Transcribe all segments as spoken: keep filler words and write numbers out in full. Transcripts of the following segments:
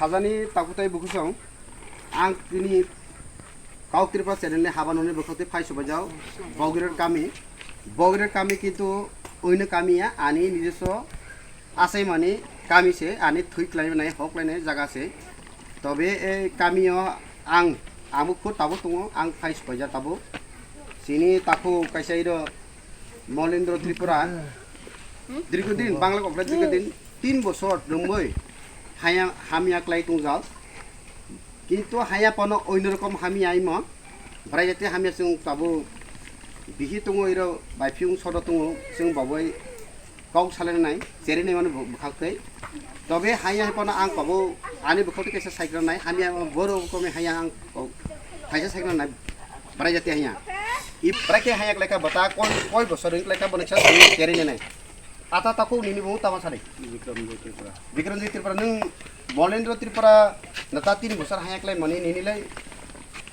Hajani takutai bukusong, ang tini Kauk Tripura channel ni habanoni bukhuk tei phai subaijao Bogrir kami. Bogrir kami kintu oino kami ya, ani nijoso achaimani kami se, ani thwi klainai, hok klainai jaga se. Tobe ei kamio ang, amo khud tabuk tongo, ang phai subaijak tabuk. Chini takhuk kaisa iro Molendro Tripura. Dirghodin, Bangla kok dirghodin tin bosor rwngwi haya hamya klai tongjak. Kintu haya pono oino rokom hamya imo. Bwrai jati hamya chwng tabuk bihi tongo iro, bai phiyung sodo tongo, chwng boboi kok salainai, cherinai mani bwkhak twi. Tobe haya pono ang tabuk ani bwkhak twi kaisa cycle nai, hamya borok kome haya ang kok kaisa cycle nai, bwrai jati haya. I bwrai khe haya klaikha bata koi, koi bosor wng klaikha bono kisa cherinai nai. Ata takhuk nini bumu tama sari? Bikramjit Tripura. Bikramjit Tripura, nwng Molendro Tripura nata tin bosor haya klai mani nini lai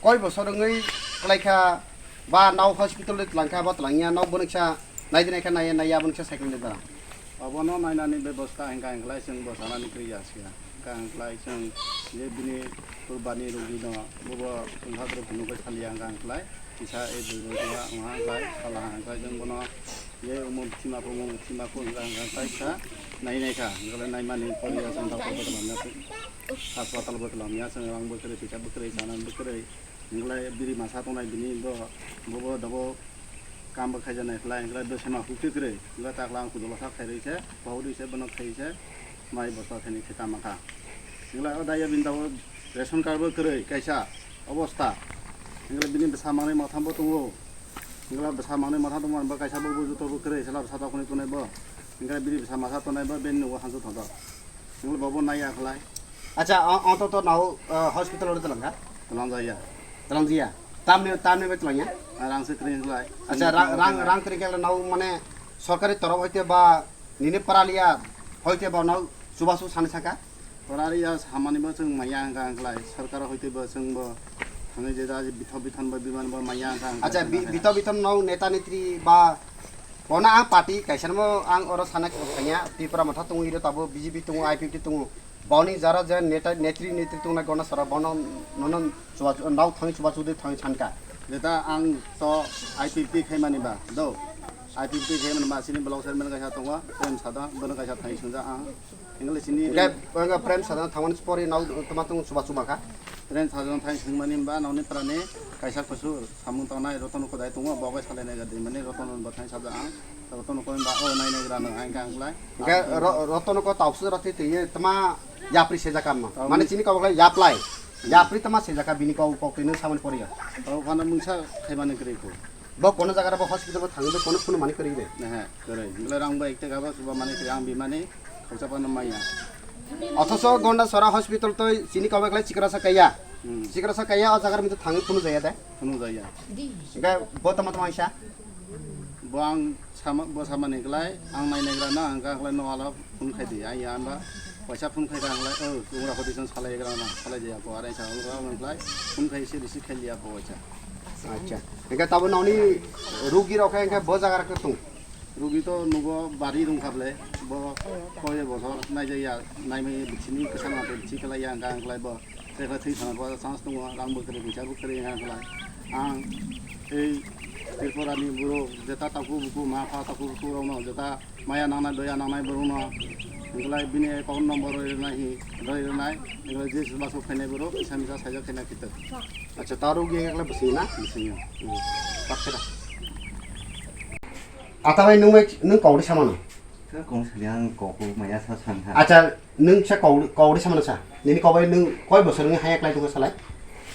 koi bosor wngwi klaikha ba nau hospital de tlangkha ba tlangya nau bono kisa naidi naikha naiya naiya bono kisa cycle de dara. Obono nainani bebosta hingka hingklai chwng bo sanani kriya siya. Hingka hingklai chwng je bini kurbani rugino bobo chwng hagrok phunugwi saliya hingka hingklai. Kisa e bwrwi wngha, wngha hwnkhe, sala hwnkhe, chwng bono, ye omo thima pho, omo thima pho, wngkha, wngkha, kaisa nai, naikha, wngkha, naimani poriya, chwng doctor bo tonglamya, haspatal bo tonglamya, chwng rang bo kwrwi, pisa bo kwrwi, sana bo kwrwi, wngkha, biri masa tongnai bini bo, bo, bo, dobo, kam bo khaijak nai khlai, wngkha, bwsai ma huk twi kwrwi, wngkha, takla ang kudola kha khairwi se, pohorwi se, bono khairwi se, mai bosta thani khe tama kha. Wngkha, o daya bini tabuk ration card bo kwrwi, kaisa, obosta. Wngkha bini bwsa manwi mwthangbo tongo. Wngkha bwsa manwi mwthang tongmani bo kaisa bo buju tobo kwrwi, sela bwsa tokoni tonai bo. Wngkha bini bwsa masa tonai bo, bini nogo hansu thodo. Wngkha bobo naiya khlai. Acha, o, o to, to nao, uh, hospital oro twlang kha? Twlang jaya. Twlang jaya? Tamni, tamni bai twlang ya? Ah, rang se kwrwi khlai. Acha, rang, rang, rang kwrwi khe nao mane sorkari torof hoite ba nini paraliya hoite ba nao chubachu sani saka? Paraliya samani bo chwng maya hwnkha hwnkhlai, sorkar hoite bo chwng bo thangwi je da bithok bithon bo biman bo maya hwnkha hwnkha. Acha, bi-, bithok bithon no neta netri ba kono ang party kaisa no ang oro sana thangya, Tipra Motha tongo, iro tabuk B J P tongo, I P F T tongo, boni jara je neta netri netri tongna gona sara bono nono chuba chu-, nao thangwi chubachu de thangwi sanka. Jeta ang to I P F T khaimani ba do, I P F T khaimani ba chini block chairman kaisa tongo, Prem Sada, bono kaisa thangwi swngjak ang. English ni. Hingke, hingke Prem Sada thangmani pori nao toma tong chuba chuba kha. Prem Sada thang singmani ba noni prani kaisa kusur samung tangnai Roton Kodai tongo, bo bai salai nai gadi mani Roton bo thang saja ang. Roton ko ba o nai nai grano ang kang klai. Hingke Ro-, Roton ko tausu rati tiye toma yapri se jakam ma. Mane chini kau klai yaplai. Yapri toma se jaka bini kau kau tini samani pori ya. Tau phano mungsa khaimani kri ko. Bo kono jaga bo hospital bo thangwi bo kono phunu mani kwrwi de. Nehe, kwrwi. Belai rang bo ek taka bo chuba mani kwrwi ang bimani khoroksa phano maya. Othoso Gondasora hospital toi chini kobek lai chikrasa kaya. Hmm. Chikrasa kaya o jaga rwmito thangwi phunu jaya de. Phunu jaya. Hingke bo tama tama isa. Bo ang sama, bo samani klai ang nai nai gra na ang ka klai no ala phun khai di. Ai ya amba paisa phun khai ka ang lai. O, ungra khoti san salai gra na. Salai jaya ko are sa ungra ang klai phun khai se receive khai liya ko waisa. Acha. Hingke tabo noni rugi rok hingke bo jaga rok tung. Rugi to nugo bari rung khable bo koye bosor nai jaya nai mai bichini kesang na bichi kala ya ang ka ang klai bo. Tei khe thwi sana bo chance tongo, rang bo kwrwi, pisa bo kwrwi wngkha khlai. Ang tei Tripura ni borok jeta takhuk bukhuk, ma pha takhuk bukhuk rokno jeta maya nangnai, doya nangnai borokno hwnkhlai bini account number rwi rwnai hi, rwi rwnai, hwnkhlai je chubachu khainai borok kisa misa saijak khaina khitok. Acha, ta rok yang ekla bwswng na? Bwswng ya. Hmm. Baksa da. Ata bai nwng bai, nwng kok de samano? Khe kong sani ang kok maya sa san ha. Acha, nwng sa kok, kok de samano sa? Nini kok bai nwng koi bosor nwng haya klai tongo salai?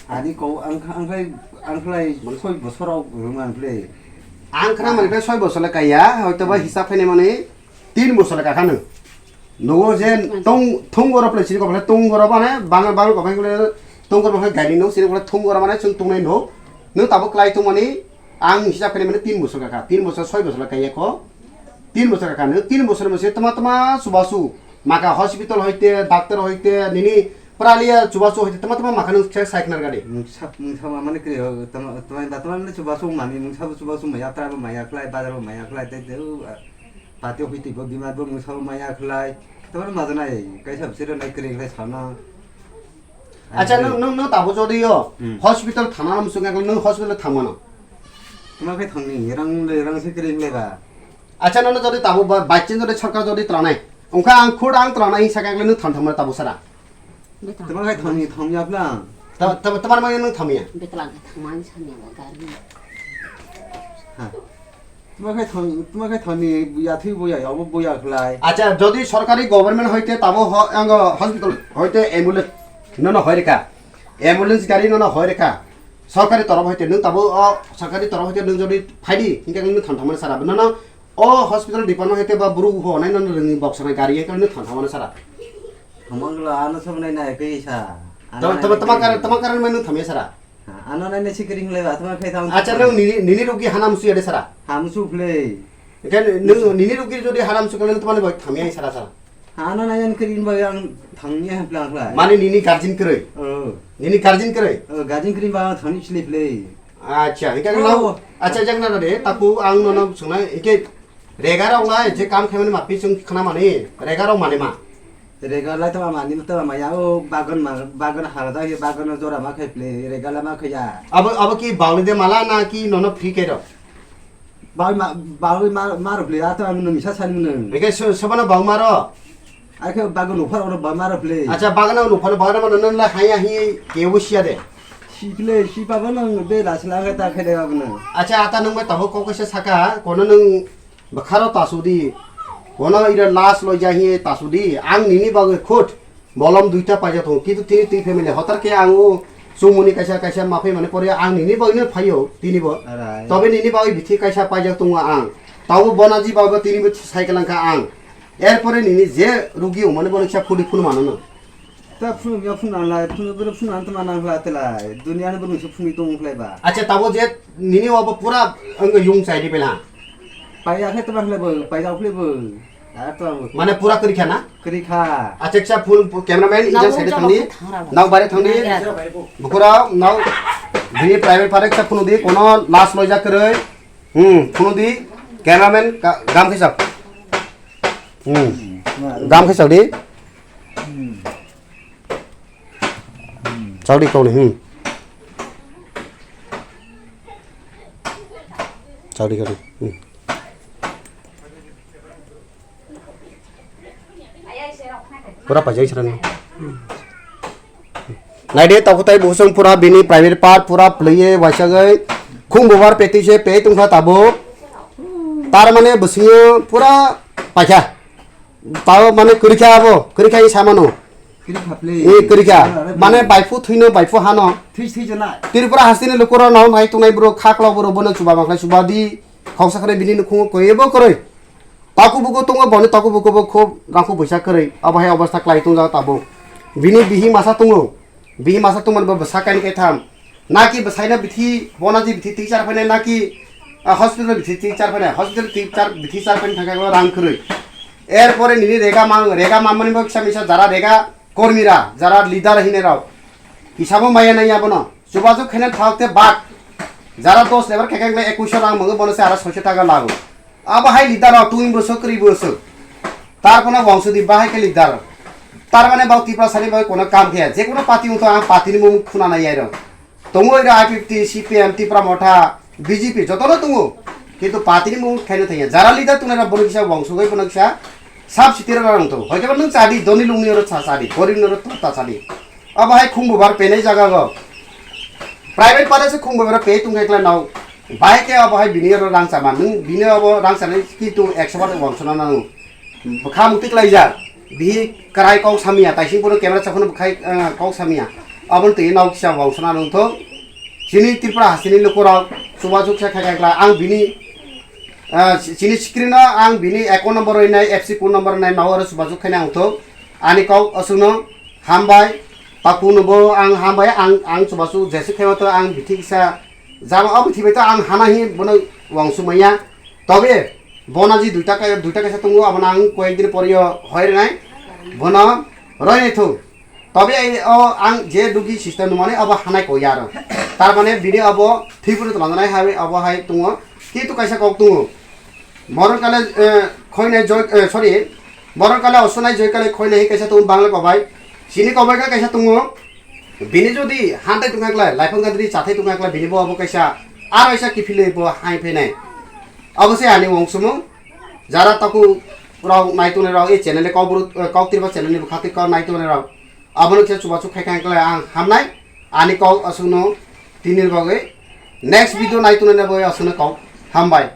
Ani kok ang, ang khlai, ang khlai soi bosor rok rwng ang khlai. Ang khna mani khlai soi bosor le kaiya, hoito ba hisab khainai mani tin bosor le kakha nwng. Nogo je tong, thung goro phle sini ko phle tong goro mane bang, bang ko phle tong goro phle gari no sini ko phle thung goro mane chwng tongnai no. Nwng tabuk klai tong mani ang hisab khainai mani tin bosor kakha, tin bosor soi bosor le kaiya ko. Tin bosor ka kha, nwng tin bosor ni bwskango tama tama chubachu maka hospital hoite, doctor hoite, nini praliya chubachu hoite tama tama maka nwng se sai khna rwgadi. Nwng sa, nwng sama mani kwrwi ho, tama, tama, tama mani chubachu mani, nwng sabo chubachu maya, tara bo maya khlai, bazar bo maya khlai, tei, tei, o, a, pati hoite bo bimar bo nwng sabo maya khlai, tama majanai, kaisa bwswk rwnai kwrwi khlai sana. Acha, nwng, nwng, nwng tabo jodi yo, Hmm. hospital thana muchung ekla nwng hospital thangmano. Tuma khe thangni, rang le, rang se kiri le ba. Acha, nwng jodi tabo ba, by chance jodi sarkar jodi tranai, ongkha ang khud ang tranai hinsa ekla nwng thang thangmano tabo sara. Betla. Tuma khe thangni, thangya bla. Ta-, ta-, tamar mani nwng thangya. Betla khe thangmani sanya ba gari. Ha. Tuma khe thang, tuma khe thangni buya thwi buya, abo buya khlai. Acha, jodi sorkari government hoite tabo ho-, ang hospital hoite ambulance nono hoi reka. Ambulance gari nono hoi reka. Sorkari torof hoite nwng tabo o sorkari torof hoite nwng jodi phaidi, hinkhe nwng thang thangmani sara. Nono o hospital department hoite ba buru ho nai nono rwngni boksana gari hinkhe nwng thang thangmani sara. Hamangla ano sob nai nai pe sa. Tama, tama, tama karan, tama karan mai nwng thamya sara. Ha, ano nai nai sikring le ba, tama khe thang. Acha, nwng nini, nini rugi hanam suya de sara. Ham su phle. Kan nwng nini rugi jodi hanam su kalen tama bai thamya sara sara. Ha, ano nai nai kring ba yang thangya plang plang. Mane nini guardian kwrwi. Oh. Nini guardian kwrwi. Oh, guardian kring ba thani sile phle. Acha, hinkhe Oh. nang, acha, jak na de, taku ang nono swngnai, hinkhe rega rok lai, je kam khaimani mapi chwng khna mani, rega rok mani ma. Rega lai tama mani tama maya, o bagan ma, bagan hala da, ye bagan jora ma khai phle, rega la ma khaya. Abo, abo ki bauli de mala na ki nono free kai rok? Bawi ma, bawi ma, ma rok phle, ato ang nung misa san nung. Hinkhe so-, sobana bau maro? Akhe bagan uphar oro ba maro phle. Acha, bagana uphar, bagana mano nang la haya hi ke usia de. Si phle, si pabo nang de la sila khe ta khe de ba nang. Acha, ata nung ba tabo kok kaisa saka, kono nung bakharo tasudi. Kono ira las loi ja hi tasudi. Ang nini bagwi khut bolom duita paijak tongo. Kintu tini twi family hotar khe ang o chumuni kaisa kaisa ma phai mani pore ang nini bagwi no phaio tini bo. Arai. Tobe nini bagwi bithi kaisa paijak tongo ang. Tabo bonaji bagwi tini bo cycle ang kha ang. Erpore nini je rugi wngmani bono kisa phuli phunu mano no. Ta phunu ya phunu anlai, phunu bere phunu an tama nang khlai telai. Dunia ni bwrwi se phunui tong khlai ba. Acha, tabo je nini obo pura ang yung chai di bela. Pai ya khe tama khlai bo, pai ya khlai bo. A to ang bo. Mane pura kri kha na? Kri kha. Acha, kisa phunu cameraman ija side thangni. Nau bare thangni. Bukura nau bini private park sa phunu di kono last loja kwrwi. Hmm, phunu di cameraman ka-, gam kisa. Hmm. Gam kisa di. Chawdi kauni, hmm. Chawdi kauni, hmm. Pura pajai srani. Naide, takutai busung pura bini private part pura pleye waisagwi khung bubar peti se pe tungkha tabo. Tar mane busingo pura paikha. Tao mane kwrwikha abo, kwrwikha i samano. Kwrwikha phle. E kwrwikha. Kwrwikha. Mane baiphw thwino, baiphw hano. Thwi thwi jana. Tripura hasteni lukurok nao nai tongnai bro, khaklok bro, bono chuba mankhlai chuba di. Khoksa khe bini nukhungo koyebo kwrwi. Taku buku tongo, boni taku buku bo khub rangkhu buisa kwrwi. Abo hai obostha kwlai tongjak tabuk. Bini bihi masa tongo. Bihi masa tongmani bo bwsa kainwi kaitham. Naki bwsaino bithi, bonaji bithi twi char phainai, naki, ah, hospital bithi twi char phainai, hospital twi char, bithi char phainai thangkhe rang kwrwi. Erpore nini rega mang, rega mamani bo kisa misa jara rega kormira, jara leader hinwi rok. Hisabo maya nai abono. Chubachu khaina thak te bak. Jara dos lebar khe khe ekwis rang mwngo bono se aro soiso taka lago. Abo hai leader rok twi bwswk kwrwi bwswk. Tar kono wangso di bahai khe leader. Tar mane bau Tiprasani bai kono kam khe. Je kono party wngtho ang party ni mung khuna nai yairo. Tongo iro I P F T, C P M, Tipra Motha, B J P jotono tongo. Kintu party ni mung khaina thangya. Jara leader tongnai rok bono kisa wangso bai bono kisa sab sitira rok wngtho. Hoikhe bo nwng chadi, doni lungni oro cha chadi, gorib ni oro ta chadi. Abo hai khung bubar penai jaga go. Private pare se khung bubar pe tong khe kla nao. Bai khe abo hai bini oro rang chama. Nwng bini abo rang chanai ki tu ekso bar wang sona nang. Bwkha mukti klai jak. Bihi karai kok samya. Taising puro camera chakhno bwkhai, eh, kok samya. Abo twi nao kisa wang sona nang tho. Chini Tripura hasteni lukurok chubachu khe khai kla ang bini, eh, chini screen o ang bini account number roi nai, F C code number nai nao oro chubachu khaina ang tho. Ani kok aswkno Hambai, taku no bo ang hambai, ang, ang chubachu jesi khaima to ang bithi kisa jama o bithi bai to ang hana hi bono wangsu maya. Tobe bona ji duita kai, duita kaisa tongo, abono ang koyek din pore yo hoi rwnai. Bono roi nai thu. Tobe ai o ang je dugi system no mane abo hanai ko yaro. Tar mane bini abo thwi phuru tong nai hai abo hai tongo. Kintu kaisa kok tongo. Moron kale, eh, khoinai joy, eh, sorry. Moron kale osonai joy kale khoinai hi kaisa tongo Bangla kobai. Chini kobai khe kaisa tongo. Bini jodi hantai tongkha khlai, laifang gadri chathai tongkha khlai, bini bo abo kaisa aro kaisa kiphilwi bo hai phainai. Abo se ani wangsumung, jara taku rok nai tongnai rok, ei channel ni kok buru, eh, kok tirba channel ni bwkha twi kok nai tongnai rok. Abono khe chubachu khai khai khlai ang hamnai, ani kok aswkno tini bagwi next video nai tongnai bagwi aswkno kok hambai.